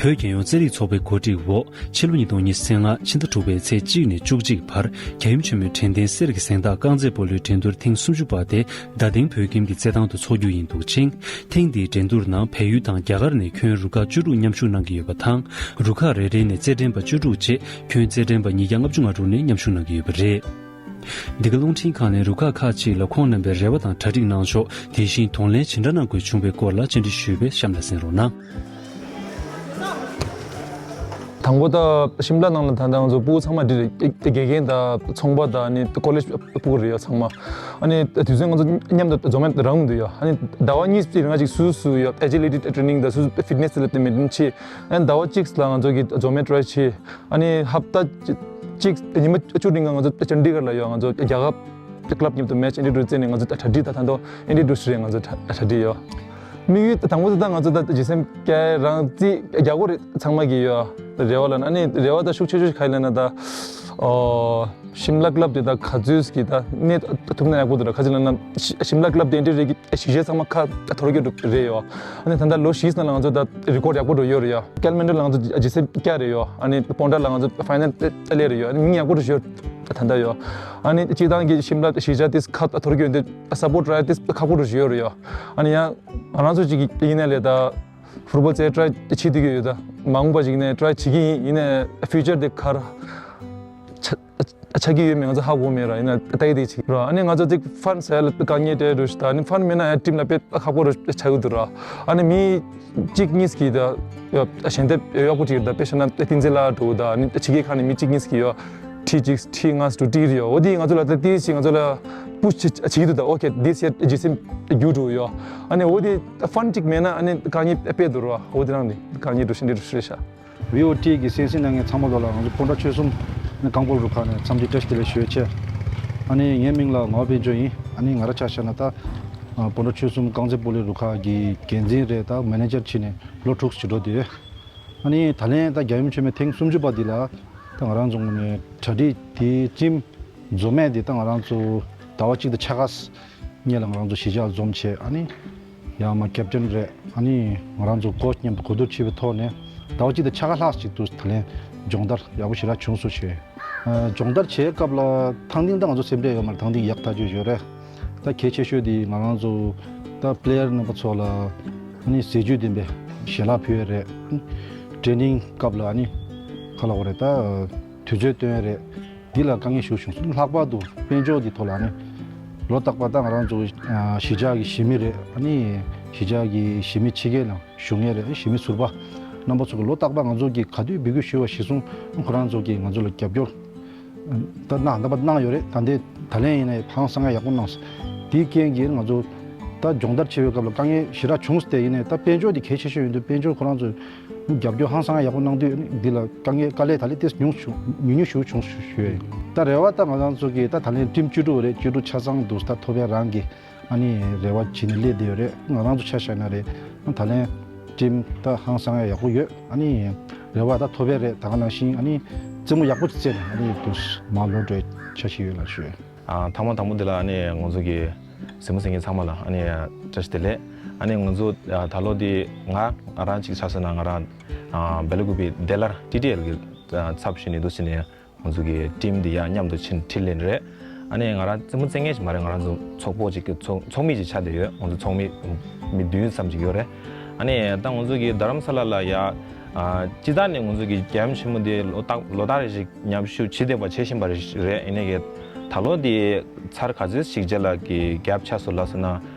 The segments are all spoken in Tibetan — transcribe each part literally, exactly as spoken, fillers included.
བོད་རྒྱལ་ཡོངས་རྩེད་རིགས་ཚོགས་པའི་གོ་སྒྲིག་འོག་ཕྱི་ལོ་ཉིས་སྟོང་ཉི་ཤུ་རྩ་ལྔ་ཕྱི་ཟླ་དྲུག་པའི་ཚེས་གཅིག་ནས་བཅུ་གཅིག་བར་རྒྱལ་ཡུམ་ཆེན་མོའི་དྲན་རྟེན་གསེར་གྱི་གཟེངས་རྟགས་རྐང་རྩེད་སྤོ་ལོའི་འགྲན་བསྡུར་ཐེངས་སུམ་ཅུ་པ་དེ་རྡ་སྟེང་བོད་ཁྱིམ་གྱི་རྩེད་ཐང་དུ་འཚོགས་རྒྱུ་ཡིན་འདུག་ཅིང་། ཐེངས་འདིའི་འགྲན་བསྡུར་ནང་བལ་ཡུལ་དང་རྒྱ་གར་ནས་ཁྱོན་རུ་ཁག་བཅུ་དྲུག་མཉམ་ཞུགས་གནང་གི་ཡོད་པ་དང་། རུ་ཁག་རེ་རེ་ནས་རྩེད་འགྲན་པ་བཅུ་དྲུག་བཅས་ཁྱོན་རྩེད་འགྲན་པ་ཉིས་བརྒྱ་ལྔ་བཅུ་ང་དྲུག་ནས་མཉམ་ཞུགས་གནང་གི་ཡོད་པ་རེད། འདི་ག་རླུང་འཕྲིན་ཁང་ནས་རུ་ཁག་ཁག་ཅིག་ལ་ཁོང་རྣམ་པས་རེ་བ་དང་གྲ་སྒྲིག་གནང་ཕྱོགས། དེ་བཞིན་གདོང་ལེན་ཇི་འདྲ་གནང་དགོས་བྱུང་བའི་སྐོར་ལ་བཅར་འདྲི་ཞུས་པས་གཤམ་ལ་གསན་རོགས་གནང་། དང་པོ་ད་ཤིམ་ལ་ནང་ལ་ད་ལྟ་ང་ཚོ་སྤུ་གུ་ཚང་མ་འདི་རེད། དགེ་རྒན་དང་ཚོང་པ་དང་ནི་ཀོ་ལེཇ་སྤུ་གུ་རེད་ཡ་ཚང་མ། ཨ་ནི་དུས་ཚོད་ང་ཚོ་མཉམ་དུ་འཛོམས་ཡ་རང་འདུག་ཡ། ཨ་ནི་ཟླ་བ་གཉིས་རིང་ང་ཅིག་སུ་སུ་ཡ་ཨེ་ཇི་ལི་ཊི་ཊི་རེ་ནིང་དང་སུ་སུ་ཕིཊ་ནེ་སི་ལ་དེ་མེད་དུ་ཆེ། ཨ་ནི་ཟླ་བ་གཅིག་ལ་ང་ཚོ་གི་འཛོམས་ཡ་ཊི་རའི་བྱེད། ཨ་ནི་ཧབ་ཏ་གཅིག་ཉི་མ་བཅུ་རིང་ང་ཚོ་ཅན་ཌི་གར་ལ་ཡོད། ང་ཚོ་རྒྱལ་ཁབ་ཀི་ལབ་མཉམ་དུ་མེ་ཆི་ཨིན་ཊྲོ་ཌུ་སི་བྱས་ནས་ང་ཚོ་གྲ་སྒྲིག་ད་ད་དུང་ཨིན་ཊྲོ་ཌུ་སི་རེད། ང་ཚོ་གྲ་གྲ་སྒྲིག་ཡོད། དམིགས་ཡུལ་དང་པོ་དེ་ད་ང་ཚོ་ད་ཇི་སེམས་སྐྱིད་རང་རྩིས་རྒྱག་དགོས་རེད། ཚང་མ་གི་ཡོད་རེ་བ་ལ་ཨ་ནི་རེ་བ་ད་ཤུགས་ཆེ་ཤོས་ག་ཡིན་ལབ་ན་ད་ཨོ་ཤིམ་ལ་ཀི་ལབ་དེ་ད་ག་ཚོད་ཀྱི་ད་གནས་ཐུབ་ན་ཡག་པོ་འདུག་ར། ག་ཅི་ལབ་ན་ཤི་ཤིམ་ལ་ཀི་ལབ་དེ་ཨིན་ཊྲི་རེ་གི་གཞིས་བྱེས་ཚང་མ་ཁ་ཐོར་གྱི་འདུག་རེད་ཡོད། ཨ་ནི་ད་ལྟ་ལོ་བཞི་ཙམ་ལ་ང་ཚོ་ད་རི་ཀོཌ་ཡག་པོ་འགྲོ་ཡོད་རེད་ཡ། ཀལ་མན་ཌོ་ལ་ང་ཚོ་ཇི་སེམས་སྐྱ་རེད་ཡོད། ཨ་ནི་སྤོན་ཊ་ལ་ང་ཚོ་ཕའི་ནལ་སླེབས་རེད་ཡོད། ཨ་ནི་མིང་ཡག་པོ་འགྲོ་ཤོར་ད་ལྟ་ཡོད། ཨ་ནི་སྤྱི་བཏང་གི་ཤིམ་ལ་གཞིས་ཆགས་དེ་ཁ་ཐོར་གྱི་ཡོད་འདི་སཔོར་ཊི་ཊི་རའི་དེ་ཁག་པོ་འགྲོ་ཤོར་ཡོད་རེད་ཡོད། ཨ་ནི་ཡང་ང་རང་ཚོ་ཅིག་ཡིན་ནའི་ལས་ད་ཕུཊ་བོལ་རྩེ་ཊི་རའི་བྱེད་བསྡད་ཀྱི་ཡོད། ད་མ་འོངས་པ་ཅིག་ནས་ཊི་རའི་བྱེད་ཀྱི་ཡིན། ཡིན་ནའི་ཕིའུ་ཅར་དེ་ག་རེ་ཆགས་ཆགས་ཀྱི་ཡོད་མེད་ང་ཚོ་ཧ་གོ་མེད་ར། ཡིན་ན་ལྟ་ཡི་དེ་ཅིག་ར། ཨ་ནི་ང་ཚོ་ཅིག་ཕན་ཟེར་ལ་དཀའ་ངལ་འཕྲད་འགྲོ་ཞིག་ད་ཨ་ནི་ཕན་མེད་ན་ཡང་ཊིམ་ལ་དཔེ་ཁག་པོ་ར་ཆགས་ཀྱི་འདུག་ར། ཨ་ནི་མི་གཅིག་གཉིས་ཀྱིས་ད་ཡ་ཞལ་འདེབས་ཡག་པོ་ཅིག་ད་དཔེ་བཤད་ན་བསྟན་འཛིན་ལགས་འགྲོ་ད་ཨ་ནི་ཕྱི་རྒྱལ་ཁག་ནས་མི་གཅིག་གཉིས་ཀྱིས་ཡ་ཁྲི་གཅིག་ཁྲི་ལྔ་སུ་ཏི་རི་ཡོ། འོ་དེ་ང་ཚོ་ལ་ད་ཏི་ཞིག་ང་ཚོ་ལ་པུ་ཤི་བྱེད་ཀྱི་འདུག་ད་ཨོ་ཁེ་དེ་ཟེར་ཇི་སེམས་རྒྱུ་འགྲོ་ཡོ། ཨ་ནི་འོ་དེ་ཕན་ཅིག་མེད་ན་ཨ་ནི་དཀའ་ངལ་དཔེ་འདུག་ར། འོ་དེ་རང་དེ་དཀའ་ངལ་འགྲོ་ཤི་འདི་འགྲོ་ཤི་རེད་ཤག་བི་ཨོ་ཊི་གི་གསན་གཟིགས་གནང་མཁན་ཚང་མ་ལོ་ལ་ང་ཚོ་སྤོན་ཊ་ཆོལ་གསུམ་ནི་རྐང་སྤོལ་རུ་ཁག་ནས་འཚམས་འདྲི་བཀྲ་ཤིས་བདེ་ལེགས་ཞུ་ཡས་ཆེ། ཨ་ནི་ངའི་མིང་ལ་ངག་དབང་དཔལ་འབྱོར་ཡིན། ཨ་ནི་ང་རང་ཆ་བཞག་ན་ད་ཨ་སྤོན་ཊ་ཆོལ་གསུམ་རྐང་རྩེད་སྤོ་ལོའི་རུ་ཁག་གི་འགན་འཛིན་རེད། ད་མེ་ནེ་ཇར་བྱས་ནས་ལོ་དྲུག་ཅིག་འགྲོ་བསྡད་ཡོད། ཨ་ནི་ད་ལན་ད་རྒྱལ་ཡུམ་ཆེན་མོའི་ཐེངས་སུམ་ཅུ་པ་འདི་ལ་ད་ང་རང་ཚོ་ངོས་ནས་གྲ་སྒྲིག་དེ་ཊིམ་འཛོམས་མེད་དེ་ད་ང་རང་ཚོ་ཟླ་བ་གཅིག་དང་ཕྱེད་ཀ་སྔོན་ལ་ང་རང་ཚོ་གཞིས་ཆགས་འཛོམས་བྱས། ཨ་ནི་ཡང་མ་ཀེབ་ཊན་རེད། ཨ་ནི་ང་རང་ཚོ་ཀོ་ཆི་མཉམ་དུ་གོ་བསྡུར་བྱས་པའི་ཐོག་ནས་ཟླ་བ་གཅིག་དང་ཕྱེད་ཀ་ལྷག་ཅིག་ཏུ་ད་ལན་སྦྱོང་བརྡར་ཡག་པོ་ཞེ་དྲག་བྱུང་སོང་ཞེས། ཨ་སྦྱོང་བརྡར་བྱེད་སྐབས་ལ་ཐང་སྟེང་ད་ང་ཚོ་སེམས་ཁྲལ་ཡོད་མ་རེད། ཐང་སྟེང་ཡག་ཐག་ཆོད་ཡོད་རེད། ད་གལ་ཆེ་ཤོས་དེ་ང་རང་ཚོ་ད་པི་ལེ་ཡར་རྣམ་པ་ཚོ་ལ་ཨ་ནི་ཟས་བཅུད་ལྡན་པའི་ཞལ་ལག་ཕུལ་ཡས་རེད། ཊེ་ནིང་སྐབས་ལ་ཨ་ནི་ག་ལབ་དགོས་རེད། ད་དུས་ཚོད་བཏོན་ཡས་རེད། འདི་ལ་དཀའ་ངལ་ཞིག་བྱུང་སོང་། ལྷག་པར་དུ་དཔལ་འབྱོར་གྱི་ཐོག་ལ་ནི་ལོ་རྟག་པར་ད་ང་རང་ཚོ་ཨ་གཞིས་ཆགས་ཀྱི་གཞིས་མི་རེད། ཨ་ནི་གཞིས་ཆགས་ཀྱི་གཞིས་མི་ཕྱི་རྒྱལ་ནང་བཞུགས་མཁན་རེད། གཞིས་མི་ཟུར་པ་རྣམ་པ་ཚོ་གིས་ལོ་རྟག་པར་ང་ཚོ་གིས་ག་དུས་འབོད་སྐུལ་ཞུས་པ་གཞིར་བཟུང་ཁོ་རང་ཚོ་གིས་ང་ཚོ་ལ་རྒྱབ་སྐྱོར་ད་གནང་ད་པ་གནང་ཡོད་རེད། ད་ལྟའི་ད་ལན་ཡིན་ནའི་ཧང་སང་ཡག་པོ་གནང་སོང་། དེའི་རྐྱེན་གྱིས་ང་ཚོ་ད་སྦྱོང་བརྡར་བྱེད་པའི་སྐབས་ལ་དཀའ་ངལ་ཞེ་དྲག་བྱུང་སྟེ། ཡིན་ནའི་ད་དཔལ་འབྱོར་དེ་གལ་ཆེ་ཤོས་ཡིན་དུས་དཔལ་འབྱོར་ཁོ་རང་ཚོས་རྒྱབ་སྐྱོར་ཧང་སང་ཡག་པོ་གནང་དུས་འདི་ལ་དཀའ་ངལ་དཀའ་ལས་ད་ལས་ཏོག་ཙམ་ཉུང་ཉུང་ཉུང་ཞིག་བྱུང་ཞུ་ཡ་ཡིན། ད་རེ་བ་ད་ང་རང་ཚོ་གི་ད་ད་ལན་ཊིམ་བཅུ་དྲུག་རེད། བཅུ་དྲུག་ཆ་ཚང་འདུག་ད་ཐོབ་ཡ་རང་གི་ཨ་ནི་རེ་བ་བྱས་ནས་སླེབས་བསྡད་ཡོད་རེད། ང་རང་ཚོ་ཆ་བཞག་ན་རེད། ད་ལན་ཊིམ་ད་ཧང་སང་ཡ་ཡག་པོ་ཡོད། ཨ་ནི་རེ་བ་ད་ཐོབ་ཡ་རེད། ད་ག་ནང་བཞིན་ཨ་ནི་རྩེད་མོ་ཡག་པོ་ཅིག་རྩེས་ནས་ཨ་ནི་འདུག་མར་ལོག་འགྲོ་ཡ་འཆར་གཞི་ཡོད་ལ་ཞུ་ཡ་ཡིན། ཨ་ཐ་མ་དང་པོ་འདི་ལ་ཨ་ནི་ང་ཚོ་གི་གཟིགས་མོ་གཟིགས་མཁན་ཚང་མ་ལ་ཨ་ནི་བཀྲ་ཤིས་བདེ་ལེགས། ཨ་ནི་ང་ཚོ་ཨ་ད་ལོ་འདི་ང་ང་རང་གཅིག་ཆ་བཞག་ན་ང་རང་ཨ་སྦེལ་ཀོབ་ཌི་ལར་ཊི་ཌི་ཨེལ་གི་ཨ་ཚབ་ཞུས་ནས་འདུག་ཟེར་ནས་ང་ཚོ་གི་ཊིམ་འདི་ཡང་མཉམ་དུ་ཕྱིན་ཁྲིད་ལེན་རེད། ཨ་ནི་ང་རང་རྩེད་མོ་རྩེ་མཁན་ཞིག་མ་རེད། ང་རང་ཚོ་ཚོགས་པོ་ཅིག་གི་ཚོགས་ཚོགས་མི་ཅིག་ཆགས་བསྡད་ཡོད། ང་ཚོ་ཚོགས་མི་མི་བདུན་ཙམ་ཅིག་ཡོད་རེད། ཨ་ནི་ད་ང་ཚོ་གི་རྡ་རམ་ས་ལ་ལ་ཡ་ཨ་སྤྱི་བཏང་ནས་ང་ཚོ་གི་རྒྱལ་ཡུམ་ཆེན་མོ་འདི་ལོ་རྟག་ལོ་ལྟར་རེ་ཞིག་མཉམ་ཞུགས་བྱེད་བསྡད་པ་བྱེད་བཞིན་པ་རེད། ཡིན་ནའི་གི་ད་ལོ་འདི་ཚར་ག་ཚོད་ཞིག་རྗེས་ལ་གི་གེབ་ཆགས་སོང་ལབ་སོང་ན་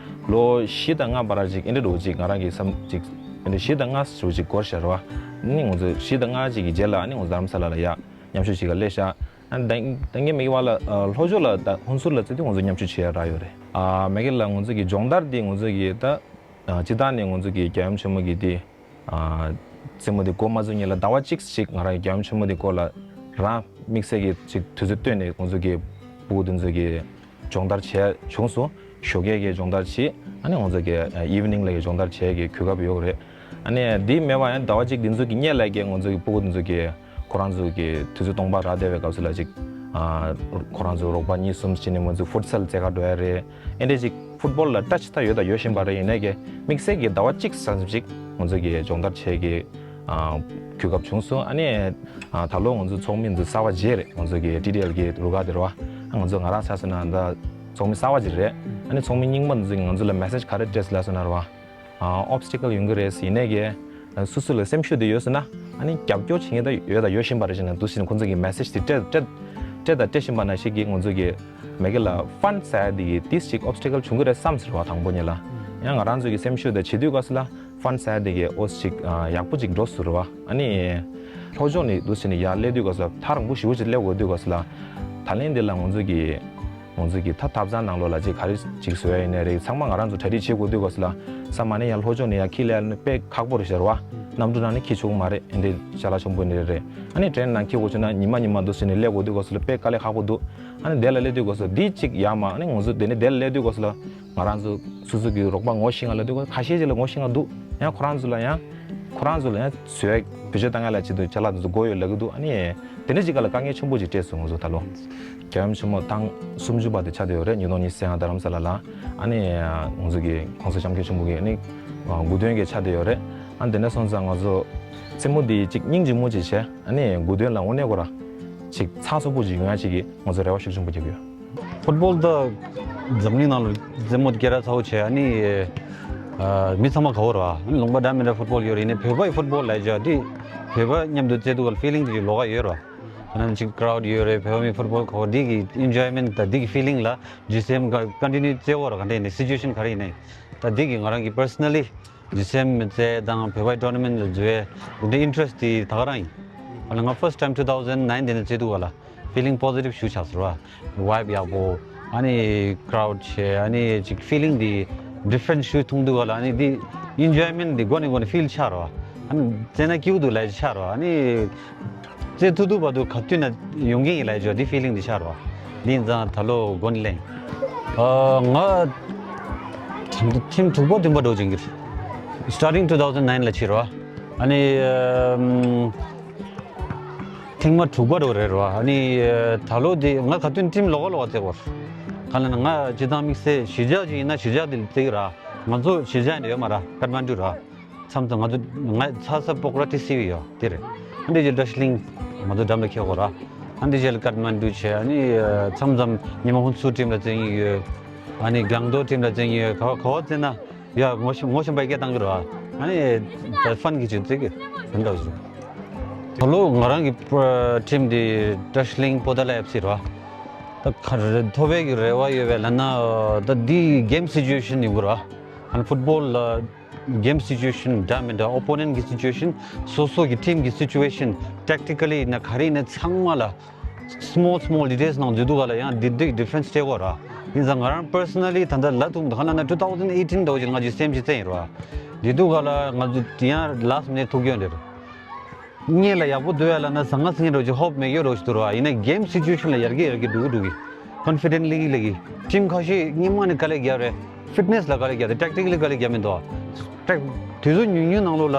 ལོ་བཞི་དང་ལྔ་བར་ཅིག་ཨེ་འདྲ་འགྲོ་ཅིག་ང་རང་གི་བསམ་ཅིག་ཨེ་འདྲ་བཞི་དང་ལྔ་ཞིག་འགོར་ཤག་རེད་བ། ནི་ང་ཚོ་བཞི་དང་ལྔ་ཅིག་གི་རྗེས་ལ་ནི་ང་ཚོ་རྡ་རམ་ས་ལ་ལ་ཡ་མཉམ་ཞུགས་ཅིག་ག་སླེབས་ཤག་ཨ་ནི་ད་ད་ངས་མ་གི་བ་ལ་ལྷོ་ཕྱོགས་ལ་ད་ཧུན་སུར་ལ་བརྩིས་ཏེ་ང་ཚོ་མཉམ་ཞུགས་བྱེད་ཡ་རག་ཡོད་རེད། ཨ་མ་གི་ལ་ང་ཚོ་གི་སྦྱོང་བརྡར་འདི་ང་ཚོ་གི་ད་ཨ་སྤྱི་བཏང་ནས་ང་ཚོ་གི་རྒྱལ་ཡུམ་ཆེན་མོ་གི་འདི་ཨ་རྩེད་མོ་འདི་འགོ་མ་བཙུགས་སྔོན་ལ་ཟླ་བ་གཅིག་ཞིག་ང་རང་རྒྱལ་ཡུམ་ཆེན་མོ་འདི་སྐོར་ལ་རང་དམིགས་བསལ་གྱི་ཅིག་དུས་ཚོད་བཏོན་ནས་ང་ཚོ་གི་སྤུ་གུ་འདི་ཚོ་གི་སྦྱོང་བརྡར་བྱས་བྱུང་སོང་། ཞོགས་ཀས་ཀྱི་སྦྱོང་བརྡར་བྱས། ཨ་ནི་ང་ཚོ་གི་ཨ་ཨི་ཝི་ནིང་ལ་གི་སྦྱོང་བརྡར་བྱས་ཀྱི་གོ་སྐབས་ཡོད་རེད། ཨ་ནི་འདི་མེད་པ་ཡང་ཟླ་བ་གཅིག་འདི་ཚོ་གི་སྔོན་ལ་གི་ང་ཚོ་གི་སྤུ་གུ་འདི་ཚོ་གི་ཁོ་རང་ཚོ་གི་དུས་ཚོད་སྟོང་པ་རག་བསྡད་པའི་སྐབས་སུ་ལ་ཅིག་ཨ་ཁོ་རང་ཚོ་རོགས་པ་གཉིས་གསུམ་བྱས་ནས་ང་ཚོ་ཕུཊ་སལ་རྩེ་ག་འགྲོ་ཡ་རེད། ཨེ་འདྲས་ཅིག་ཕུཊ་བོལ་ལ་ཊ་ཆི་ད་ཡོད་དང་ཡོད་བཞིན་པ་རེད། ཡིན་ནའི་གི་དམིགས་བསལ་གྱི་ཟླ་བ་གཅིག་ཙམ་ཞིག་ང་ཚོ་གི་སྦྱོང་བརྡར་བྱས་ཀྱི་ ཨ་གོ་སྐབས་བྱུང་སོང་། ཨ་ནི་ཨ་ད་ལོ་ང་ཚོ་ཚོགས་མི་འདི་གསར་པ་བརྗེ་རེད། ང་ཚོ་གི་ཊི་ཌི་ཨེལ་གི་རུ་ཁག་དེ་རེད་བ། ཨ་ང་ཚོ་ང་རང་ཆ་བཞག་ན་ད་ཚོགས་མི་གསར་པ་ཅིག་རེད། ཨ་ནི་ཚོགས་མི་རྙིང་པ་འདི་ཚོས་ང་ཚོ་ལ་མེ་སེ་ཇི་ག་རེ་སྤྲད་སོང་ལབ་སོང་ན་རེད་བ། ཨ་ཨོབ་སི་ཊི་ཀལ་ཡོང་གི་རེད། ཡིན་ནའི་གི་སོ་སོ་ལ་སེམས་ཤུགས་དེ་ཡོད་སོང་ན། ཨ་ནི་རྒྱབ་སྐྱོར་བྱེད་མཁན་ད་ཡོད་དང་ཡོད་བཞིན་པ་རེད་ཟེར་ནས་འདུག་ཟེར་ནས་ཁོང་ཚོ་གི་མེ་སེ་ཇི་དེ་སྤྲད་སྤྲད་སྤྲད་དང་སྤྲད་བཞིན་པ་ནང་བཞིན་གྱི་ང་ཚོ་གི་མ་གི་ལ་ཕན་ཟེར་དེ་གི་ཏིས་ཅིག་ཨོབ་སི་ཊི་ཀལ་བྱུང་གི་རེད་བསམ་ཟེར་བ། དང་པོ་ཉིད་ལ་ཡང་ང་རང་ཚོ་གི་སེམས་ཤུགས་དེ་བྱེད་དུས་སྐབས་སུ་ལ་ཕན་ཟེར་དེ་གི་ཨོ་ཅིག་ཡག་པོ་ཅིག་འགྲོ་སོང་རེད་བ། ཨ་ནི་ལྷོ་ཕྱོགས་ནས་འདུག་ཟེར་ནས་ཡར་སླེབས་དུས་སྐབས་སུ་ལ་ཐག་རིང་པོ་ཞེ་པོ་ཅིག་སླེབས་དགོས་དུས་སྐབས་སུ་ལ། ད་ལན་འདི་ལ་ང་ཚོ་གི་ང་ཚོ་གི་ད་ཐབ་ཚང་ནང་ལོགས་ལ་ཅིག་ག་རེ་ཅིག་བཟོ་ཡ་ཡིན་ནའི་རེད། ཚང་མ་ང་རང་ཚོ་གྲ་སྒྲིག་བྱེད་དགོས་དུས་སྐབས་སུ་ལ། ས་མ་ནས་ཡང་ལྷོ་ཕྱོགས་ནས་ཡང་འཁྱེར་སླེབས་ཡ་དཔེ་ཁག་པོ་རེད་ཤག་རེད་བ། གནམ་གྲུ་ནང་ནས་འཁྱེར་ཆོག་གི་མ་རེད། འདི་ཅ་ལག་ཆེན་པོ་ནི་རེད། ཨ་ནི་ཊེན་ནང་འཁྱེར་དགོས་བྱུང་ན་ཉི་མ་ཉི་མ་འདུག་ཟེར་ནས་སླེབས་དགོས་དུས་སྐབས་སུ་ལ་དཔེ་དཀའ་ལས་ཁག་པོ་འདུག་ཨ་ནི་དེ་ལ་སླེབས་དུས་སྐབས་སུ་འདི་གཅིག་ཡག་མ། ཨ་ནི་ང་ཚོ་དེ་ནས་དེ་ལ་སླེབས་དུས་སྐབས་སུ་ལ་ང་རང་ཚོ་སོ་སོ་གི་རོགས་པ་ངོ་ཤེས་ང་ལ་དུས་སྐབས་ཁ་ཤས་ཅིག་ལ་ངོ་ཤེས་ང་འདུག་ཡང་ཁོ་རང་ཚོ་ལ་ཡང་ཁོ་རང་ཚོ་ལ་ཡང་བཟོ་ཡ་བེད་སྤྱོད་བཏང་ཡ་ལ་ཆེད་དུ་ཅ་ལག་དེ་ཚོ་དགོས་ཡོད་ལབ་ཀྱི་འདུག་ཨ་ནི་དེ་འདྲ་ཅིག་ག་ལ་དཀའ་ངལ་ཆེན་པོ་ཅིག་འཕྲད་སོང་ང་ཚོ་ད་ལོ། རྒྱལ་ཡུམ་ཆེན་མོ་ཐེངས་སུམ་ཅུ་པ་དེ་ཆགས་བསྡད་ཡོད་རེད། ཉིས་སྟོང་ཉི་ཤུ་རྩ་ལྔ་རྡ་རམ་ས་ལ་ལ། ཨ་ནི་ང་ཚོ་གི་༸གོང་ས་༸སྐྱབས་མགོན་ཆེན་པོ་གི་ཨ་ནི་དགུ་སྟོན་གྱི་ཆགས་བསྡད་ཡོད་རེད། ཨ་ནི་དེ་འདྲ་སོང་ཙང་ང་ཚོ་རྩེད་མོ་འདི་ཅིག་སྙིང་རྗེ་མོ་ཅིག་བྱས། ཨ་ནི་དགུ་སྟོན་ལ་དངོས་གནས་ཁོ་ར་ཅིག་ཚགས་ཚུད་པོ་ཅིག་ཡོང་ཡ་ཅིག་གི་ང་ཚོ་རེ་བ་ཤུགས་ཆེན་པོ་རྒྱབ་ཡོད། ཕུཊ་བོལ་ད་འཛམ་གླིང་ནང་ལ་རྩེད་མོ་སྐད་གྲགས་ཚ་བོ་བྱས། ཨ་ནི་ཨ་མི་ཚང་མ་དགའ་བོ་རེད་བ། ཨ་ནི་ལུང་པ་འདྲ་མི་འདྲ་ཕུཊ་བོལ་ཡོད་རེད། ཡིན་ནའི་བོད་པའི་ཕུཊ་བོལ་ལབ་བྱས་འདི་བོད་པ་མཉམ་དུ་རྩེ་དུས་ཀ་ལ་ཕི་ལིང་དེ་ཅིག་ལོགས་ཀ་ཡོད་རེད་བ། ཨ་ནི་ཅིག་ཀྲའུཌ་ཡོད་རེད། བོད་པ་མི་ཕུཊ་བོལ་གོ་འདི་གི་ཨིན་ཇོའི་མེན་ཊི་དང་འདི་གི་ཕི་ལིང་ལ་ཇི་སི་ཨེམ་ཀ་ཀོན་ཊི་ནིའུ་རྩེ་བོ་ར་ག་འདྲ་ཡིན་ནའི་སི་ཅུ་ཨེ་ཤན་ག་རེ་ཡིན་ནའི། ད་འདི་གི་ང་རང་གི་པར་སོ་ནལ་ལི་ཇི་སི་ཨེམ་རྩེ་དང་བོད་པའི་ཊོར་ན་མེན་ཊི་ལ་འཛུལ་བའི་འདི་འདྲའི་ཨིན་ཊི་རེ་སི་ཊི་དེ་ད་ག་རང་ཡིན། ཨ་ནི་ང་ཕར་སི་ཊི་ཊའིམ་ཊུ་ཐའུ་ཛེན་ནའིན་ཊིན་ལ་རྩེ་དུས་ཀ་ལ་ཕི་ལིང་པོ་སི་ཊིབ་ཞེ་པོ་ཆགས་སོང་ར། ཝའིབ་ཡག་པོ། ཨ་ནི་ཀྲའུཌ་བྱས། ཨ་ནི་ཅིག་ཕི་ལིང་འདི་ཌི་ཕ་རེན་ཊི་ཞེ་པོ་མཐོང་དུས་ཀ་ལ། ཨ་ནི་འདི་ཨིན་ཇོའི་མེན་ཊི་འདི་མགོ་ནས་མགོ་ནས་ཕིལ་ཆགས་ར་བ། ཨ་ནི་རྩེ་ན་སྐྱིད་པོ་འདུག་ལབ་ཆགས་ར་བ། ཨ་ནི་རྩེ་ཐུབ་ཐུབ་བར་དུ་ག་དུས་ན་ཡོང་གི་ཡིན་ལབ་ཆོག་འདི་ཕི་ལིང་འདི་ཆགས་ར་བ། འདི་ཡིན་ཙང་ད་ལོ་མགོ་ནས་གླེང་། ཨ་ང་ཐེངས་དྲུག་པ་བདུན་པ་འགྲོ་ཅིང་གི་སི་ཊར་ཊིང་ཊུ་ཐའུ་ཛེན་ནའིན་ཊིན་ལ་ཕྱིར་བ། ཨ་ནི་ཨམ། ཐེངས་མ་དྲུག་པ་རེད་རེད་བ། ཨ་ནི་ད་ལོ་དེ་ང་ག་དུས་ཊིམ་ལོགས་ལོགས་བརྩེགས་པར། ག་ལ་ན་ང་སྤྱི་བཏང་དམིགས་བསལ་གཞིས་ཆགས་ཅིག་ཡིན་ན་གཞིས་ཆགས་དེ་བརྩེགས་ར། ང་ཚོ་གཞིས་ཆགས་འདི་ཡོད་མ་ར་ཀཏ་མན་ཌུ་ར། མཚམས་མཚམས་ང་ཚོ་ང་ཚ་ས་པོག་ར་ཊི་སི་ཝི་ཡོད་དེ་རེད། ཨ་འདི་རྗེས་ཌར་ཇི་ལིང་ང་ཚོ་འགྲམ་ལ་ཁེལ་གོ་ར། ཨ་འདི་རྗེས་ལ་ཀཏ་མན་ཌུ་བྱས། ཨ་ནི་མཚམས་མཚམས་ཉི་མ་ཧུན་སུར་ཊིམ་ལ་བརྩེགས་ཡོད། ཨ་ནི་གང་ཏོ་ཊིམ་ལ་བརྩེགས་ཡོད། ག་བ་ག་བ་བརྩེགས་ན། ཡ་ངོ་ཤེས་ངོ་ཤེས་པ་སྐད་བཏང་གི་རེད་བ། ཨ་ནི་ད་ཕན་གྱི་ཆེད་དུ་གི་དེ་འདྲ་བཟོ། ད་ལོ་ང་རང་གི་པ་ཊིམ་དེ་ཌར་ཇི་ལིང་པོ་ཏཱ་ལ་ཨེཕ་སི་རེད་བ། ད་ག་རེ་ཐོབ་པའི་གི་རེ་བ་ཡོད་པས་ལབ་ན། ད་འདི་གེམ་སི་ཅུ་ཨེ་ཤན་ཡོང་གི་རེད་བ། ཨ་ནི་ཕུཊ་བོལ་ལ་གེམ་སི་ཅུ་ཨེ་ཤན་འདྲ་མི་འདྲ་ཨོ་པོ་ནེན་ཊི་གི་སི་ཅུ་ཨེ་ཤན་སོ་སོ་གི་ཊིམ་གི་སི་ཅུ་ཨེ་ཤན་ཊེག་ཊི་ཀལ་ལི་ཡིན་ན་ག་རེ་ཡིན་ན་ཚང་མ་ལ། སི་མོལ་སི་མོལ་ཌི་ཊེལ་སི་ནང་འཛུལ་དུས་ག་ལ་ཡང་འདི་འདྲའི་ཌི་ཕ་རེན་ཊི་སྤྲད་དགོས་ར། ཡིན་ཙང་ང་རང་པར་སོ་ནལ་ལི་ད་ལྟ་ལབ་ཐུབ་འདུག་ག་ལབ་ན། ཊུ་ཐའུ་ཛེན་ཨེ་ཊིན་འདྲ་བོ་ཅིག་ང་ཅིག་སེམས་ཅིག་བཙན་ཡིན་ར། འདི་དུས་ག་ལ་ང་ཚོ་དེ་ཡང་ལ་སི་མི་ནེཊ་ཐུག་རྒྱུ་འདྲ་རེད། སྔོན་ལ་ཡག་པོ་སྡོད་ཡ་ལབ་ན་ཟང་ངེ་ཟིང་ངེ་འདྲ་བོ་ཅིག་ཧོབ་མེད་རྒྱུ་འདྲ་བོ་ཞིག་འདུག་ར། ཡིན་ན་གེམ་སི་ཅུ་ཨེ་ཤན་ལ་ཡར་རྒྱས་ཡར་རྒྱས་འགྲོ་གི་འགྲོ་གི། ཀོན་ཕི་ཌེན་ཊི་ལི་ལ་གི་ཊིམ་ཁ་ཤས་སྔོན་མ་ནས་དཀའ་ལས་རྒྱབ་རེད། ཕིཊ་ནེ་སི་ལ་དཀའ་ལས་རྒྱབ་རེད། ཊེག་ཊི་ཀལ་ལི་དཀའ་ལས་རྒྱབ་མི་འདུག་ཨ། ཊེག་དུས་ཚོད་ཉུང་ཉུང་ནང་ལོགས་ལ་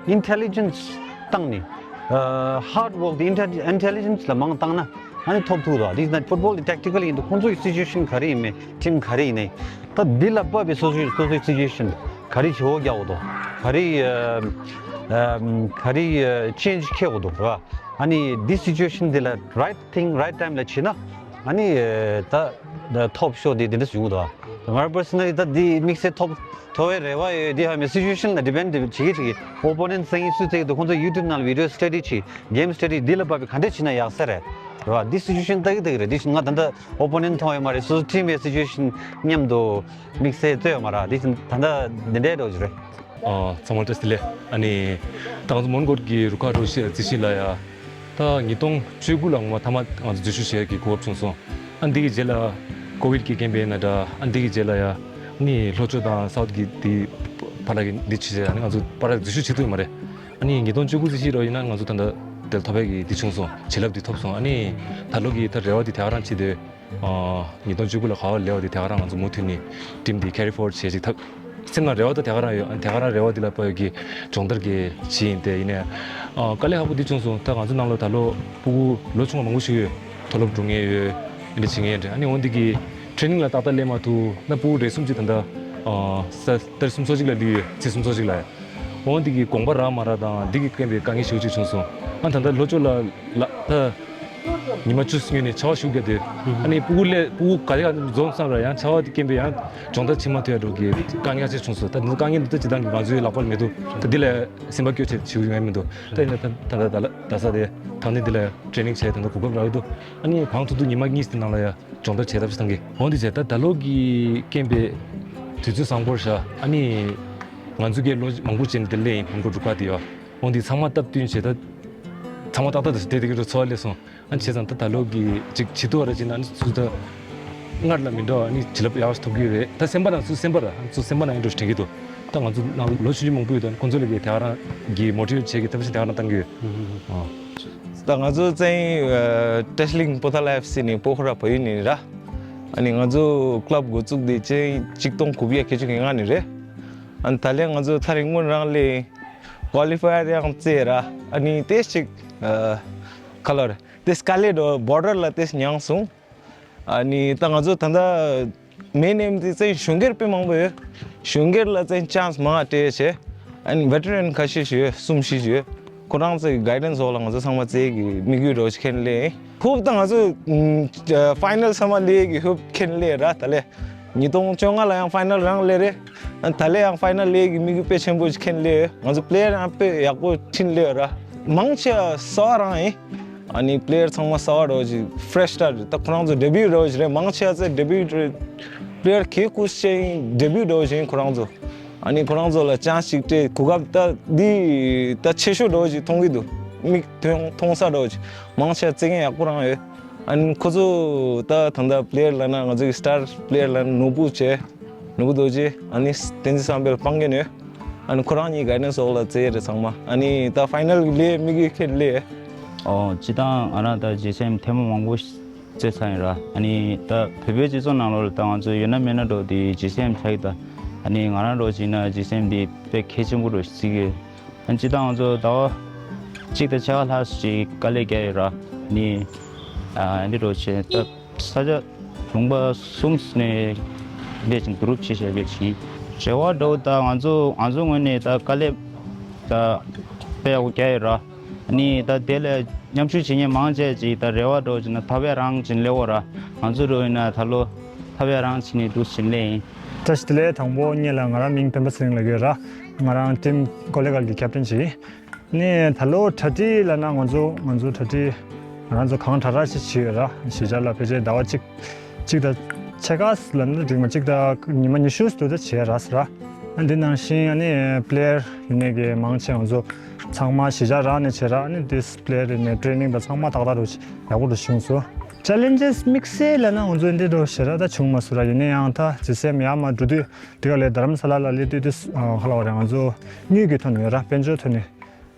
ཨིན་ཊེ་ལི་ཇེན་སི་བཏང་ནས། ཨ་ཧར་ཌི་ཝོག་དེ་ཨིན་ཊེ་ཨིན་ཊེ་ལི་ཇེན་སི་ལ་མང་བཏང་ན་ཨ་ནི་ཐོབ་ཐུབ་ར། དེ་ན་ཕུཊ་བོལ་དེ་ཊེག་ཊི་ཀལ་ཡིན་དུས་ཁོང་ཚོ་ཡི་སི་ཅུ་ཨེ་ཤན་ག་རེ་ཡིན་མིན་ཊིམ་ག་རེ་ཡིན་ནའི་ད་འདི་ལ་བབས་པའི་སོ་སོའི་སོ་སོའི་སི་ཅུ་ཨེ་ཤན་ག་རེ་བྱེད་དགོས་རྒྱག་དགོས་འདུག་ག་རེ་ཨ་ཨ་ག་རེ་ཨ་ཅེན་ཇི་འཁྱེར་དགོས་འདུག་ར། ཨ་ནི་འདི་སི་ཅུ་ཨེ་ཤན་འདི་ལ་རའིཊ་ཐིང་རའིཊ་ཊའིམ་ལ་བྱེད་ན། ཨ་ནི་ད་ཐོབ་ཤོག་དེ་དེ་འདྲ་བྱུང་འདུག་ང་པར་སོ་ནལ་ལི་ད་འདི་དམིགས་བསལ་ཐོབ་ཐོབ་པའི་རེ་བ་ཡོད། དེ་ཧ་མི་སི་ཅུ་ཨེ་ཤན་ལ་ཌི་པེན་ཌི་བྱེད་ཀྱི་བྱེད་ཀྱི་ཨོ་པོ་ནེན་ཊི་སང་ཉིན་སུ་བཙལ་གྱི་འདུག་ཁོང་ཚོ་ཡུ་ཊུབ་ནང་ལ་བི་ཌི་ཡོ་སི་ཊ་ཌི་བྱེད། གེམ་སི་ཊ་ཌི་འདི་ལ་བབས་པའི་ག་འདྲ་བྱེད་ན་ཡག་ས་རེད་རེད་བ། འདི་སི་ཅུ་ཨེ་ཤན་ལྟ་གི་ལྟ་གི་རེད། འདི་ང་ད་ལྟ་ཨོ་པོ་ནེན་ཊི་མཐོང་ཡོད་མ་རེད། སོ་སོ་ཊིམ་ཡི་སི་ཅུ་ཨེ་ཤན་མཉམ་དུ་དམིགས་བསལ་རྩོད་ཡོད་མ་རེད། འདི་ད་ལྟ་འདི་འདྲའི་འགྲོ་རྒྱུ་རེད། ཨ་ཚང་མ་བཀྲ་ཤིས་བདེ་ལེགས། ཨ་ནི་ད་ང་ཚོ་མོན་གྷོ་གི་རུ་ཁག་རུ་ཤི་རྩིས་ཤིག་ལ་ཡ། ད་ཉིས་སྟོང་བཅུ་དགུ་ལ་ངོ་མ་མཐའ་མ་ང་ཚོ་འཛུལ་ཞུགས་བྱེད་ཡ་གི་གོ་སྐབས་བྱུང་སོང་། ཨ་འདི་གི་རྗེས་ལ་ཀོ་ཝིཌ་གི་རྐྱེན་པས་ན་འདྲ། ཨ་འདི་གི་རྗེས་ལ་ཡ་ནི་ལྷོ་ཕྱོགས་དང་སའུཐ་གི་འདི་བར་གི་འདི་ཆུ་ཟེར། ཨ་ནི་ང་ཚོ་བར་འཛུལ་ཞུགས་བྱེད་ཐུབ་ཡོད་མ་རེད། ཨ་ནི་ཉིས་སྟོང་བཅུ་དགུ་རྩིས་ཤིག་རོ་ཡིན་ན་ང་ཚོ་ད་ལྟ་དེ་ལ་ཐོབ་པའི་གི་འདི་བྱུང་སོང་། བྱིན་རླབས་འདི་ཐོབ་སོང་། ཨ་ནི་ད་ལོ་གི་ད་རེ་བ་འདི་དེ་ག་རང་བྱེད་དེ། ཨ་ཉིས་སྟོང་བཅུ་དགུ་ལ་ག་བ་སླེབས་པ་དེ་དེ་ག་རང་ང་ཚོ་མུ་མཐུད་ནས་ཊིམ་འདི་ཁེ་རི་ཕོར་ཝཌ་བྱེད་ཅིག་ཐབས་སེམས་ནང་རེ་བ་ད་དེ་ག་རང་ཡོད། ཨ་དེ་ག་རང་རེ་བ་འདི་ལ་དཔག་ཡོད་ཀྱི་སྦྱོང་བརྡར་གྱི་བྱེད་ཡིན་ཏེ། ཡིན་ནའི་ཨ་དཀའ་ལས་ཁག་པོ་འདི་བྱུང་སོང་། ད་ང་ཚོ་ནང་ལོ་ད་ལོ་ཕྲུ་གུ་ལོ་ཆུང་བ་མང་པོ་ཞིག་ཡོད། མཐོ་སློབ་འགྲོ་མཁན་ཡོད། འདི་བྱེད་མཁན་རེད། ཨ་ནི་འོ་འདི་གི་ཊེ་རེ་ནིང་ལ་ཏག་ཏག་སླེབས་མ་ཐུབ་ན་ཕྲུ་གུ་རེ་གསུམ་ཅིག་ད་ལྟ་ཨ་ས་ཏར་སུམ་ཚོ་གཅིག་ལ་སླེབས་ཡོད། ཚེས་སུམ་ཚོ་གཅིག་ལ། འོ་འདི་གི་དགོངས་པ་རག་མ་རག་དང་འདི་གི་རྐྱེན་པས་དཀའ་ངལ་ཞེ་པོ་ཅིག་བྱུང་སོང་། ཨ་ད་ལྟ་ལོ་བཅུ་ལ་ལ་ད་ཉི་མ་བཅུ་སྔོན་ནས་ཆར་པ་ཤུགས་བརྒྱབ་དུས་ཨ་ནི་སྤུ་གུ་ལས་སྤུ་གུ་ག་ལེ་ག་འཛོམས་བསམ་ར་ཡང་ཆར་པ་འདི་རྐྱེན་པས་ཡང་སྦྱོང་བརྡར་བྱེད་མ་ཐུབ་ཡ་འགྲོ་གི་དཀའ་ངལ་ཅིག་བྱུང་སོང་། ད་འདི་དཀའ་ངལ་འདི་ད་སྤྱིར་བཏང་གི་ང་ཚོའི་ལག་པར་མི་འདུག་ད་འདི་ལ་སེམས་པ་སྐྱོ་བྱེད་བྱེད་ཡོང་ཡ་མི་འདུག་ད་ཡིན་ན་ད་ད་ད་ད་ས་དེ་ད་ནི་འདི་ལ་ཊེ་རེ་ནིང་བྱས་ད་ད་གོ་སྐབས་རག་གི་འདུག་ཨ་ནི་གང་ཐུབ་ཐུབ་ཉི་མ་གཉིས་དེ་ནང་ལ་ཡ་སྦྱོང་བརྡར་བྱས་ཐབས་ཤེས་གཏང་གི་འོང་། དེ་བྱས་ད་ད་ལོ་གི་རྐྱེན་པས་དུས་ཚོད་བཟང་པོར་བཞག་ཨ་ནི་ང་ཚོ་གི་ལོ་མང་པོ་བྱས་ནས་དེ་སླེབས་ཡིན། ཧོང་ཀོང་འབྲུག་པ་དེ་ཡོད། འོང་དེ་ཚང་མ་སྟབས་བསྟུན་བྱས་ད་ཚང་མ་ཏག་ཏག་ཏུ་བསྡད་བསྡད་ཀྱི་འགྲོ་ཚོར་བ་སླེབས་སོང་། ཨ་ནི་བྱས་ཙང་ད་ད་ལོ་གི་ཅིག་བྱེད་ཐུབ་པ་ར་བྱས་ན་ཨ་ནི་ཚུར་ད་སྔར་ལ་མི་འདྲ་བ་ཨ་ནི་བྱིན་རླབས་ཡག་ཞིག་ཐོབ་ཀྱི་ཡོད་རེད། ད་སེམས་པ་ནང་ཚུར་སེམས་པ་ར་ཨ་ནི་ཚུར་སེམས་པ་ནང་ཡིན་འགྲོ་ཞིག་དྲན་གྱི་འདུག་ད་ང་ཚོ་ནང་ལོ་ཆུང་ཆུང་མང་པོ་ཡོད་དོ། ཁོང་ཚོ་ལ་གི་དེ་ག་རང་གི་མོ་ཊི་ཝེ་ཊི་བྱེད་ཀྱི་ཐབས་ཤེས་དེ་ག་རང་བཏང་གི་ཡོད། ཨ། ད་ང་ཚོ་ཚེ་རིང་བཀྲ་ཤིས་གླིང་པོ་ཏཱ་ལ་ཨེཕ་སི་ནས་སྤོ་ཁོ་ར་བལ་ཡུལ་ནས་ར། ཨ་ནི་ང་ཚོ་ཀླབ་འགོ་བཙུགས་དེ་ཚེ་རིང་གཅིག་སྟོང་དགུ་བརྒྱ་བརྒྱད་ཅུ་གྱ་ལྔ་ནས་རེད། ཨ་ནི་ད་ལན་ང་ཚོ་ཐག་རིང་པོ་རང་ལས་ཀོ་ལི་ཕ་ཡར་ཡང་རྩེ་ར། ཨ་ནི་ཏེས་ཅིག་ཨ་ཁ་ལོ་རེད། ཏེས་དཀའ་ལས་འགྲོ་བོར་ཌར་ལ་ཏེས་མྱངས་སོང་། ཨ་ནི་ད་ང་ཚོ་ད་ལྟ་མེན་ཨེམ་དེ་ཚེ་གཞོན་སྐྱེས་དཔེ་མང་པོ་ཡོད། གཞོན་སྐྱེས་ལ་ཚེ་ཆན་སི་མང་སྤྲད་བྱས། ཨ་ནི་ཝེ་ཊི་རན་ཁ་ཤས་ཤིག་ཡོད། གསུམ་བཞི་ཞིག་ཡོད། ཁོ་རང་ཚོའི་གའི་ཌན་སི་འོག་ལ་ང་ཚོ་ཚང་མ་རྩེ་གི་དམིགས་ཡུལ་འགྲོ་ཞིག་ཁེན་ལེ། ཧོབ་ད་ང་ཚོ་ཨམ་ཕའི་ནལ་ཚང་མ་ལེ་གི་ཧོབ་ཁེན་ལེ་ར། ད་ལེ་ཉིས་སྟོང་བཅོ་ལྔ་ལ་ཡང་ཕའི་ནལ་རང་ལེ་རེད། ཨ་ནི་ད་ལེ་ཡང་ཕའི་ནལ་ལེ་གི་དམིགས་ཡུལ་དཔེ་ཆེན་པོ་ཞིག་ཁེན་ལེ། ང་ཚོ་པི་ལེ་ཡར་ཡང་དཔེ་ཡག་པོ་ཁྲིན་ལེ་ར། མང་ཆེ་བ་གསར་པ་རང་ཡིན། ཨ་ནི་པི་ལེ་ཡར་ཚང་མ་གསར་པ་འདྲ་བོ་ཅིག་ཕི་རེ་ཤི་སི་ཊར་ཊི་རེད། ད་ཁོ་རང་ཚོ་ཌེ་བིའུ་འདྲ་བོ་ཅིག་རེད། མང་ཆེ་བ་ཚེ་ཌེ་བིའུ་རེད། པི་ལེ་ཡར་གལ་ཁུ་ཤེས་ཌེ་བིའུ་འདྲ་བོ་ཅིག་ཡིན་ཁོ་རང་ཚོ། ཨ་ནི་ཁོ་རང་ཚོ་ལ་ཆན་སི་ཅིག་སྤྲད་གོ་སྐབས་ད་འདི་ད་ཆེ་ཤོས་འདྲ་བོ་ཅིག་མཐོང་གི་འདུག་མིག་མཐོང་མཐོང་ས་འདྲ་བོ་ཅིག་མང་ཆེ་བ་རྩེད་མཁན་ཡག་པོ་རང་ཡོད། ཨ་ནི་ཁོ་ཚོ་ད་ད་ལྟ་པི་ལེ་ཡར་ལབ་ན་ང་ཚོ་གི་སི་ཊར་པི་ལེ་ཡར་ལབ་ན་ནོར་བུ་བྱས། ནོར་བུ་རྡོ་རྗེ། ཨ་ནི་བསྟན་འཛིན་བསམ་འཕེལ་དཔང་རྒྱན་ཡོད། ཨ་ནི་ཁོ་རང་གཉིས་གའི་ཌན་སི་འོག་ལ་རྩེ་རེད་ཚང་མ། ཨ་ནི་ད་ཕའི་ནལ་གི་ལེ་དམིགས་ཡུལ་ཁེ་ལེ། ཨོ་སྤྱིར་བཏང་ང་རང་ད་ཇི་སི་ཨེམ་ཐེངས་མ་མང་པོ་རྩེ་ཚར་ཡིན་ར། ཨ་ནི་ད་བོད་པའི་སྤྱི་ཚོགས་ནང་ལོགས་ལ་ད་ང་ཚོ་ཡོད་ན་མེད་ན་འགྲོ་དེ་ཇི་སི་ཨེམ་ཆགས་ཀྱི་ད། ཨ་ནི་ང་རང་འགྲོ་བྱས་ན་ཇི་སི་ཨེམ་དེ་དཔེ་གལ་ཆེན་པོ་རུ་བརྩི་གི། ཨ་ནི་སྤྱིར་བཏང་ང་ཚོ་ཟླ་བ་གཅིག་དང་ཕྱེད་ཀ་ལྷག་ཅིག་དཀའ་ལས་བརྒྱབ་ཡོད་ར། ཨ་ནི་ཨ་འདི་འགྲོ་བྱས་ད། ས་ཆ་ལུང་པ་གསུམ་ནས་སླེབས་ཅིང་བསྡུ་རུབ་བྱེད་བཞག་གི་ཅིང་། རེ་བ་འདྲ་བོ་ད་ང་ཚོ་ང་ཚོ་ངོས་ནས་ད་དཀའ་ལས་ད་དཔེ་ཡག་པོ་བརྒྱབ་ཡོད་ར། ཨ་ནི་ད་དེ་ལས་མཉམ་ཞུགས་བྱེད་མཁན་མང་ཆེ་ཅིག་ད་རེ་བ་འདྲ་བོ་བྱས་ན་ཐབས་ཡག་རང་བྱས་ནས་སླེབས་ཡོད་ར། ང་ཚོ་འདྲ་བོ་ཡིན་ན་ད་ལོ་ཐབས་ཡག་རང་བྱས་ནས་འདུག་བྱས་ནས་སླེབས་ཡིན། བཀྲ་ཤིས་བདེ་ལེགས། དང་པོ་ངེད་ལ་ང་རང་མིང་སྤེན་པ་ཚེ་རིང་ལབ་ཀྱི་ཡོད་ར། ང་རང་ཊིམ་ཀོ་ལི་གལ་གྱི་ཁེབ་ཊན་ཅིག་ཡིན། ནས་ད་ལོ་གྲ་སྒྲིག་ལབ་ན་ང་ཚོ་ང་ཚོ་གྲ་སྒྲིག་ང་རང་ཚོ་གང་དྲག་དྲག་ཅིག་བྱས་ཡོད་ར། གཞིས་ཆགས་ལ་ཕལ་ཆེར་ཟླ་བ་གཅིག་གཅིག་དང་ཕྱེད་ཀ་ལབ་ན་འགྲིག་མ་གཅིག་དང་ཉི་མ་ཉི་ཤུ་ཙམ་ད་བྱས་ར་ཟེར་ར། ཨ་འདི་ནང་བཞིན་ཨ་ནི་པི་ལེ་ཡར་ཡིན་ནས་གི་མང་ཆེ་ང་ཚོ་ཚང་མ་གཞིས་ཆགས་རང་ནས་བྱས་ར། ཨ་ནི་དེ་པི་ལེ་ཡར་ཡིན་ནས་ཊེ་རེ་ནིང་དང་ཚང་མ་ཏག་ཏག་རུ་ཡག་པོ་རུ་བྱུང་སོང་། ཅེ་ལེན་ཇེས་དམིགས་བསལ་ལབ་ན་ང་ཚོ་འདི་འདྲ་བྱས་ར་ད་བྱུང་མ་སོང་ར། ཡིན་ན་ཡང་ད་ཇི་སི་ཨེམ་ཡར་མར་འགྲོ་དུས། དེ་ག་ལས་རྡ་རམ་ས་ལ་ལ་སླེབས་དུས་དེ་ཁ་ལ་བ་རེད། ང་ཚོ་དངུལ་གྱི་ཐོག་ནས་ཡོད་ར། དཔལ་འབྱོར་ཐོག་ནས་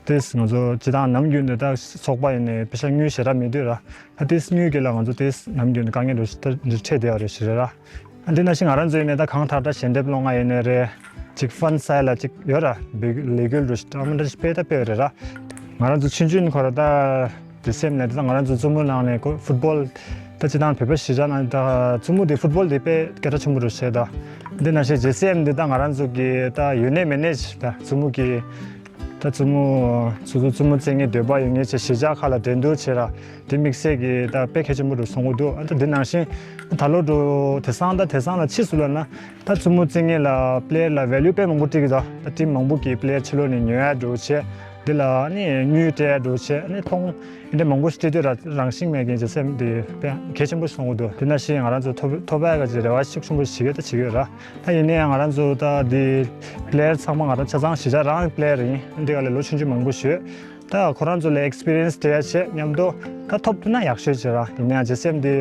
དེ་ང་ཚོ་སྤྱི་བཏང་ནམ་རྒྱུན་དེ་དག་ཚོགས་པ་ཡིན་ནས་པེ་ཤ་དངུལ་ཞེ་དྲག་མེད་དུས་ར། ད་དེ་དངུལ་གྱི་ལ་ང་ཚོ་དེ་ནམ་རྒྱུན་དེ་དཀའ་ངལ་འདྲ་ཞིག་འཕྲད་བསྡད་ཡོད་རེད་ཞེས་རེད་ར། ཨ་འདི་ནང་བཞིན་ང་རང་ཚོ་ཡིན་ནས་ད་གང་དྲག་དྲག་ཞལ་འདེབས་སློང་ང་ཡིན་ནས་རེད། ཅིག་ཕན་སའི་ལ་ཅིག་ཡོད་ར། ལས་འགུལ་འདྲ་ཞིག་ཨ་མ་འདྲ་ཞིག་སྤེལ་ད་སྤེལ་ཡོད་རེད་ར། ང་རང་ཚོ་ཆུང་ཆུང་ཁོ་ར་ད། དེ་སེམས་ནས་དེ་དང་ང་རང་ཚོ་མཚོ་སྔོན་ནང་ནས་ཁོ་ཕུཊ་བོལ་ད་སྤྱི་བཏང་བོད་པ་གཞིས་ཆགས་ནང་ད་མཚོ་སྔོན་དེ་ཕུཊ་བོལ་དེ་དཔེ་སྐད་གྲགས་ཆེན་པོ་རུ་བྱས་ད། འདི་ནང་བཞིན་ཇི་སི་ཨེམ་འདི་ད་ང་རང་ཚོ་གི་ད་ཡོད་ནས་མེད་ནས་ད་མཚོ་སྔོན་གི་ད་མཚོ་སྔོན་སོ་སོ་མཚོ་སྔོན་རྩེད་མཁན་འདོད་པ་ཡོད་མཁན་ཆེ་གཞིས་ཆགས་ཁག་ལ་འགྲན་བསྡུར་བྱས་ར། དེ་དམིགས་བསལ་གི་ད་དཔེ་གལ་ཆེན་པོ་རུ་སོང་གི་འདུག་ཨ་ད་འདི་ནང་བཞིན་ད་ལོ་འགྲོ་དེང་སང་ད་དེང་སང་ལ་ཕྱིས་སུ་ལ་ན། ད་མཚོ་སྔོན་རྩེད་མཁན་ལ་པི་ལེ་ཡར་ལ་ཝེ་ལུ་དཔེ་མང་པོ་སྤྲད་ཀྱི་འདུག་ད་ཊིམ་མང་པོ་གིས་པི་ལེ་ཡར་ཕྱི་ལོགས་ནས་ཉོ་ཡ་འགྲོ་བྱས། འདི་ལ་ནི་དངུལ་སྤྲད་ཡ་འགྲོ་བྱས་ནི་མཐོང་འདི་འདྲ་མང་པོ་ཞིག་སྤྲད་དུས་ར་རང་བཞིན་མེད་མཁན་གྱི་སེམས་འདི་དཔེ་གལ་ཆེན་པོ་ཞིག་མཐོང་གི་འདུག་དེ་ནང་བཞིན་ང་རང་ཚོ་ཐོབ་ཐོབ་པ་ག་ཅིག་རེ་བ་ཤུགས་ཆེན་པོ་ཞིག་བྱེད་ཀྱི་ཡོད་ད་བྱེད་ཀྱི་ཡོད་ར། ད་ཡིན་ན་ཡང་ང་རང་ཚོ་ད་འདི་པི་ལེ་ཡར་ཚང་མ་ང་རང་ཆ་ཚང་གཞིས་ཆགས་རང་པི་ལེ་ཡར་ཡིན། འདི་ག་ལས་ལོ་ཆུང་ཆུང་མང་པོ་ཞིག་ཡོད། ད་ཁོ་རང་ཚོ་ལ་ཨེག་སི་པི་རི་ཡན་སི་སྤྲད་ཡ་བྱས་མཉམ་དུ་ད་ཐོབ་ཐུབ་ན་ཡག་ཤོས་བྱེད་ར། ཡིན་ན་ཡང་ཇི་སི་ཨེམ་འདི་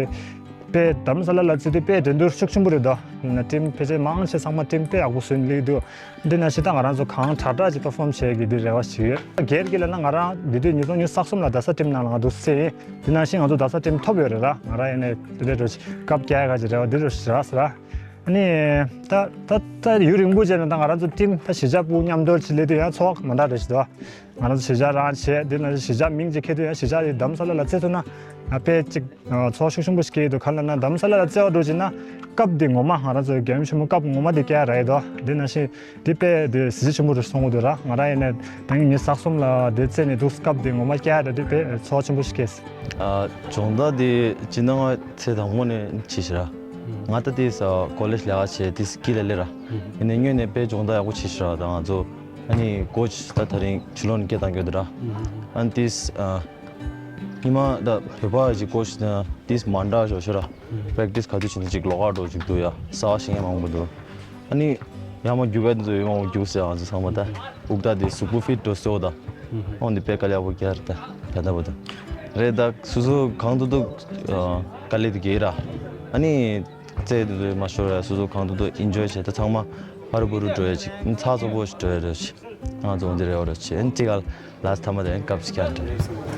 དཔེ་རྡ་རམ་ས་ལ་ལ་བརྩི་དུས་དཔེ་འགྲན་བསྡུར་ཤུགས་ཆེན་པོ་རེད་དོ། ཡིན་ན་ཊིམ་ཕལ་ཆེར་མང་ཆེ་ཚང་མ་ཊིམ་དཔེ་ཡག་པོ་བཟོས་ནས་སླེབས་འདུག་འདི་ནང་བཞིན་ད་ང་རང་ཚོ་གང་དྲག་དྲག་ཅིག་པར་ཕོམ་བྱེད་ཀྱི་འདི་རེ་བ་ཞིག་ཡོད། སྒེར་གྱི་ལབ་ན་ང་རང་འདི་དུས་ཉིས་སྟོང་ཉི་ཤུ་རྩ་གསུམ་ལ་རྡ་ས་ཊིམ་ནང་ལ་ང་འདུག་སེ་ཡིན། འདི་ནང་བཞིན་ང་ཚོ་རྡ་ས་ཊིམ་ཐོབ་ཡོད་རེད་ར། ང་རང་ཡིན་ནས་དེ་འདྲ་འགྲོ་ཅིག་སྐབས་བརྒྱ་ཡ་ག་ཅིག་རེ་བ་འདི་འགྲོ་ཞིག་རག་སོང་ར། ཨ་ནི་ད་ད་ད་ཡུན་རིང་པོ་རྗེས་ནས་ད་ང་རང་ཚོ་ཊིམ་ད་གཞིས་ཆགས་སྤུ་མཉམ་དུ་ཅིག་སླེབས་དུས་ཡང་ཚོར་བ་མ་འདྲ་རེད་ཞིག་འདུག་ང་རང་ཚོ་གཞིས་ཆགས་རང་བྱས་འདི་ན་གཞིས་ཆགས་མིང་ཅིག་ཁྱེར་དུས་ཡང་གཞིས་ཆགས་དེ་རྡ་རམ་ས་ལ་ལ་བརྩི་ཐུབ་ན་ ང་དཔེ་གཅིག་ཚོར་ཤུགས་ཆེན་པོ་ཞིག་སྐྱེ་ཡི་འདུག་ག་ལ་ན་དྷ་རམ་ས་ལ་ལ་བརྩེ་བ་འགྲོ་བྱས་ན་སྐབས་འདི་ངོ་མ་ང་རང་ཚོའི་རྒྱལ་ཡུམ་ཆེན་མོ་སྐབས་ངོ་མ་འདི་སྐྱེལ་ར་ཡི་འདུག་འདི་ནང་བཞིན་འདི་དཔེ་འདི་གཟི་བརྗིད་ཆེན་པོ་རུ་སོང་གི་འདུག་ར། ང་རང་ཡིན་ནས་ད་ངས་ཉི་ཤུ་རྩ་གསུམ་ལ་འདི་རྩེ་ནས་འདུག་སྐབས་འདི་ངོ་མ་སྐྱེལ་ར་འདི་དཔེ་ཚོར་ཆེན་པོ་ཞིག་སྐྱེས། ཨ། སྦྱོང་བརྡར་འདི་སྤྱིར་བཏང་ང་ཚེ་དང་པོ་ནས་བྱས་ཤག་ར། ང་ད་ལྟའི་ས་ཀོ་ལེཇ་ལས་ཀ་བྱས་ཏེ་སྐྱིད་ལ་སླེབས་ར། ཡིན་ནའི་སྔོན་ནས་དཔེ་སྦྱོང་བརྡར་ཡག་པོ་བྱས་ཤག་ར། ད་ང་ཚོ་ཨ་ནི་ཀོ་ཆི་ད་ད་རིང་ཕྱི་ལོགས་ནས་སྐད་བཏང་གི་ཡོད་ར། ཨ་ནི་ཏིས་ཨ། ཉི་མ་ད་བོད་པ་ཅིག་ཀོ་ཆི་ད་ཏིས་མ་འདྲ་ཤོ་ཤོ་ར། པེ་རེག་ཊིས་ག་དུས་བྱས་ན་ཅིག་ལོགས་ཀ་འགྲོ་ཅིག་འདུག་ཡ། གསར་པ་ཤེས་མཁན་མང་པོ་འདུག་ཨ་ནི་ཡང་མ་རྒྱུག་པའི་འདི་ཚོ་ཡང་མ་རྒྱུག་ཟེར། ང་ཚོ་ཚང་མ་ད་འུག་ད་དེ་གཟུགས་པོ་ཕིཊ་འགྲོ་སེ་འོ་ད། ཨོ་འདི་དཔེ་དཀའ་ལས་ཡག་པོ་རྒྱག་རེད་ད། ད་ལྟ་བུ་ད་རེད་ད། སོ་སོ་གང་ཐུབ་ཐུབ་དཀའ་ལས་དེ་རྒྱག་ར། ཨ་ནི་རྩེད་དེ་ཚོ་མ་ཤོར་ར། སོ་སོ་གང་ཐུབ་ཐུབ་ཨིན་ཇོའི་བྱས། ད་ཚང་མ་ཧ་རུ་བུ་རུ་འགྲོ་ཡ་ཅིག་ཚགས་ཚུད་པོ་ཞིག་འགྲོ་ཡ་རེད་ཅིག་ང་ཚོ་འདི་རེ་བ་རེད་ཅིག་ཨ་ནི་ཅིག་ག་ལ་སི་ཐ་མ་དེ་སྐབས་ཤིག་རྒྱག་རེད།